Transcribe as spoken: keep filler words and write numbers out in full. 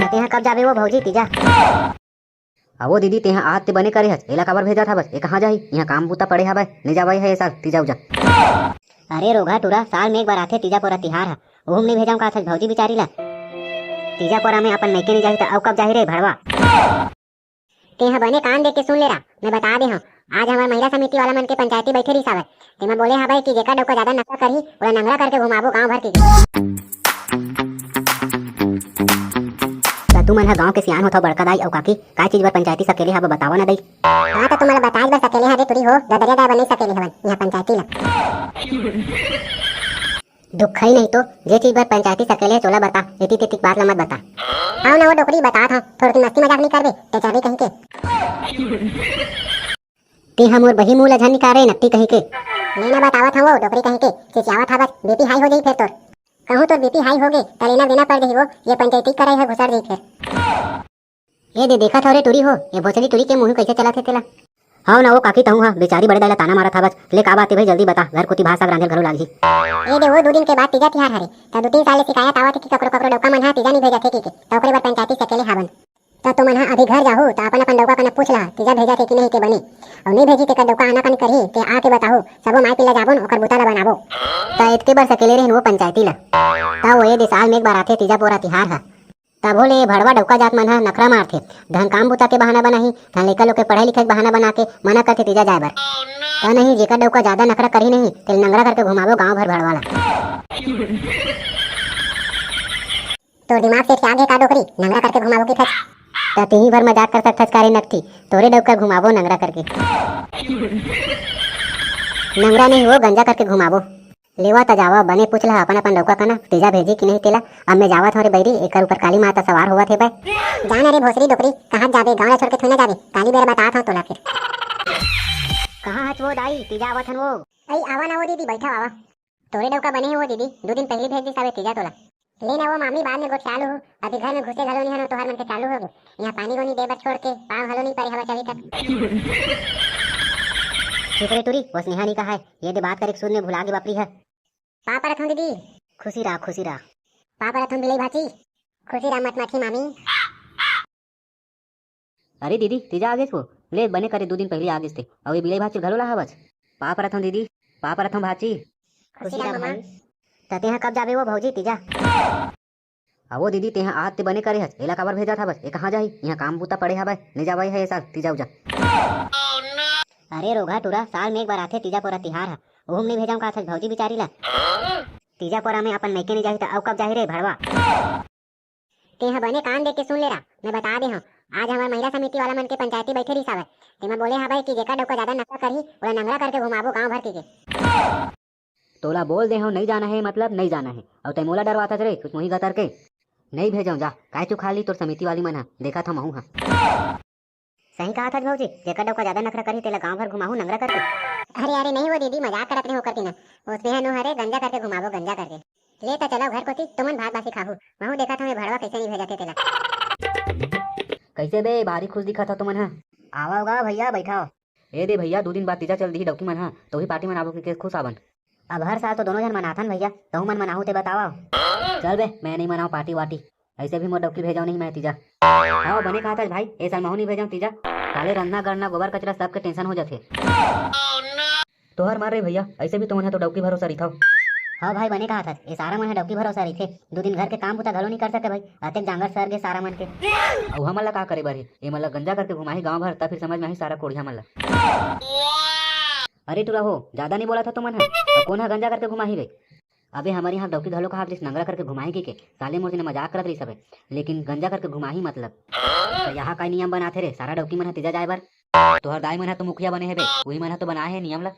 तेहा कब जाबे वो भौजी तीजा? अवो दीदी, तेहा आज ते बने करे हस, एला काबर भेजत हवस? ए कहाँ जाही? इहाँ काम बूता पड़े हवय, नइ जावय हे ए साल तीजा उजा। अरे रोगहा टूरा, साल में एक बार आथे तीजा पोरा तिहार ह, ओहू म नइ भेजंव का हस भौजी बिचारी ला? तीजा पोरा में अपन मइके नइ जाही त अउ कब जाही रे भड़वा? तेहा बने कान दे के सुन ले रा, मैं बता दे हंव, आज हमर महिला समिति वाला मन के पंचायती बइठे रिहिस हवय, तेमा बोले हवय कि जेकर डउका जादा नखरा करही, ओला नंगरा करके घुमाबो गांव भर के। त तुमन ह गांव के सियान होथव बड़का दाई अउ काकी, काय चीज बर पंचायती सकेले हव बतावा ना दाई। हाँ त तुमन ला बताए बर सकेले हन रे टुरी हो, ददरिया दाई बर नइ सकेले हवन इहाँ पंचायती ला। दुखई नहीं तो, जे चीज बर पंचायती सकेले हे, चोला बता, एती तेती के बात ला मत बता। हव ना वो डोकरी, बतात हंव, थोड़किन मस्ती मजाक नहीं करबे, ते चलबे कहीं के। ते हा मोर बही मुंह ला झन निकारे, नकटी कहीं के। ले ना बतावत हंव वो डोकरी कहीं के, चिचियावत हवस, बीपी हाई हो जाही फेर तोर। कहूं तोर बीपी हाई होगे, त लेना देना पड़ जाही वो, ये पंचायती करई ह घुसर जाही फेर। ए दे, देखत हव रे टुरी हो, ए भोसड़ी टुरी के मुंह कइसे चलत हे तेला। हव ना वो काकी, तहूं हा बेचारी बड़े दाई ला ताना मारत हवच। ले का बात हे भाई, जल्दी बता, घर कोती भात साग रांधे ल घलो लागही। ए दे, वो दू दिन के बाद तीजा तिहार हरे, त दू तीन साल ले शिकायत आवत हे कि ककरो ककरो डउका मन हा तीजा नइ भेजत हे कहिके, त ओकरे बर पंचायती सकेले हावन। त तुमन हा अभी घर जाहू, त अपन अपन डउका कना पूछ लहा, तीजा भेजत हे कि नहीं के बने। अउ नइ भेजही तेकर डउका आनाकानी करही, ते आके बताहू, सबो माई पिल्ला जाबोन, ओकर बूता ला बनाबो। त एतके बर सकेले रहेन वो पंचायती ला। त वो ए दे, साल में एक बार आथे तीजा पोरा तिहार हा। तभो ले भड़वा डउका जात मन ह नखरा मारथे, धन काम बूता के बहाना बनाही, धन लइका लोग के पढ़ाई लिखाई के बहाना बना के मना करथे तीजा जाए बर। त नहीं, जेकर डउका जादा नखरा करही नहीं, तेल नंगरा करके घुमाबो गांव भर भड़वा ला। तोर दिमाग से क्या गे का डोकरी, नंगरा करके घुमाबो की थच? त तिही भर मजाक कर सकथच का रे नकटी, तोरे डउका घुमाबो नंगरा करके। नंगरा नहीं हो, गंजा करके घुमाबो। लेवा त जावा, बने पूछ लहा अपन अपन डउका कना, तीजा भेजी कि नहीं तेला। अब मैं जावत हंव रे बइरी, एकर ऊपर काली माता सवार होवत हे बे। जा ना रे भोसड़ी डोकरी, कहाँ जाबे? गाँव ला छोड़ के थोड़ी ना जाबे, काली बेरा बतात हंव तोला फिर। कहाँ हच वो दाई, तीजा आवत हन वो। अई आवा ना वो दीदी, बैठा आवा। तोरे डउका बने हे वो दीदी, दू दिन पहिली भेज दिस हवे तीजा तोला। ले ना वो मामी, बाद में गोठियालू हो, अभी घर में घुसे घलो नहीं हन, तोहर मन के चालू हो गे। यहाँ पानी गोनी दे बर छोड़ के पाँव घलो नहीं परे हवच अभी तक। चुप रे टुरी, वो स्नेहा नहीं कहा है, ये दे बात करे के सुन में भुला गे बापरी है। पाँव परत हंव दीदी। खुशी रहा, खुशी रहा। पाँव परत हंव बिलई भाची। खुशी रहा मटमाठी मामी। अरे दीदी, तीजा आ गेस वो? ले, बने करे दू दिन पहिली आ गेस ते। अउ ये बिलई भाची घलो ला हवच। पाँव परत हंव दीदी, पाँव परत हंव भाची। खुशी रहा ममा। त तेहा कब जाबे वो भौजी तीजा? अवो दीदी, तेहा आज ते बने करे हस, एला काबर भेजत हवस? ए कहाँ जाही? इहाँ काम बूता पड़े हवय, नइ जावय हे ए साल तीजा उजा। अरे रोगहा टूरा, साल में एक बार आथे तीजा पोरा तिहार ह, ओहू म नइ भेजंव का हस भौजी बिचारी ला? तीजा पोरा में अपन मइके नइ जाही त अउ कब जाही रे भड़वा? तेहा बने कान दे के सुन ले रा, मैं बता दे हंव, आज हमर महिला समिति वाला मन के पंचायती बइठे रिहिस हवय, तेमा बोले हवय कि जेकर डउका जादा नखरा करही, ओला नंगरा करके घुमाबो गांव भर के, के। तोला बोल दे हंव, नइ जाना हे मतलब नइ जाना हे, अउ तैं मोला डरवाथस रे, कुछ मुही गतर के। नइ भेजंव जा, काय चुखा ली तोर समिति वाली मन ह, देखत हंव महूं ह। सही कहा थच भौजी, जेकर डउका जादा नखरा करही, तेला गांव भर घुमाहू नंगरा करके। अरे, अरे, नहीं वो दीदी, मजाक करत रहे ओकर तीना। ओसने ह नो हरे, गंजा करके घुमाबो, गंजा करके। ले त चलव घर कोती, तुमन भात बासी खाहू। महूं देखत हंव ये भड़वा कइसे नइ भेजत हे तेला। कइसे बे, भारी खुश दिखत हव तुमन ह। आवव गा भैया, बइठव। ए दे भैया, दू दिन बाद तीजा चल दिही डौकी मन ह, त उही पार्टी मनाबो कहिके खुश आवन। अब हर साल तो दोनों झन मनाथन भैया, तहू मन मनाहू ते बतावव। चल बे, मैं नइ मनाव पार्टी वार्टी, अइसे भी मोर डौकी भेजव नहीं मैं तीजा। हव, बने कहत हस भाई, ए साल महूं नइ भेजव तीजा। साले रंधना गढ़ना गोबर कचरा सबके tension हो जाथे। तोहर मार रे भैया, अइसे भी तुमन ह तो डौकी भरोसा रहिथव। हव भाई, बने कहत हस, ए सारा मन ह डौकी भरोसा रहिथे। दू दिन घर के काम बूता घलो नइ कर सके भाई, अतेक जांगर सर गे सारा मन के। अउ हमन ला का करे बर हे? ए मन ला गंजा करके घुमाही गांव भर, त फिर समझ में आही सारा कोढ़िया मन ला। अरे टुरा हो, जादा नइ बोलत ह तुमन ह। अउ कोन ह गंजा करके घुमाही रे? अबे हमर इहाँ डौकी घलो कहत रिस नंगरा करके घुमाही कहिके, साले मोर से न मजाक करत रिस हबे, लेकिन गंजा करके घुमाही मतलब। त यहाँ का नियम बनाथे रे, सारा डौकी मन ह तीजा जाए बर? तोहर दाई मन ह तो मुखिया बने हे बे, उही मन ह तो बनाए हे नियम ला।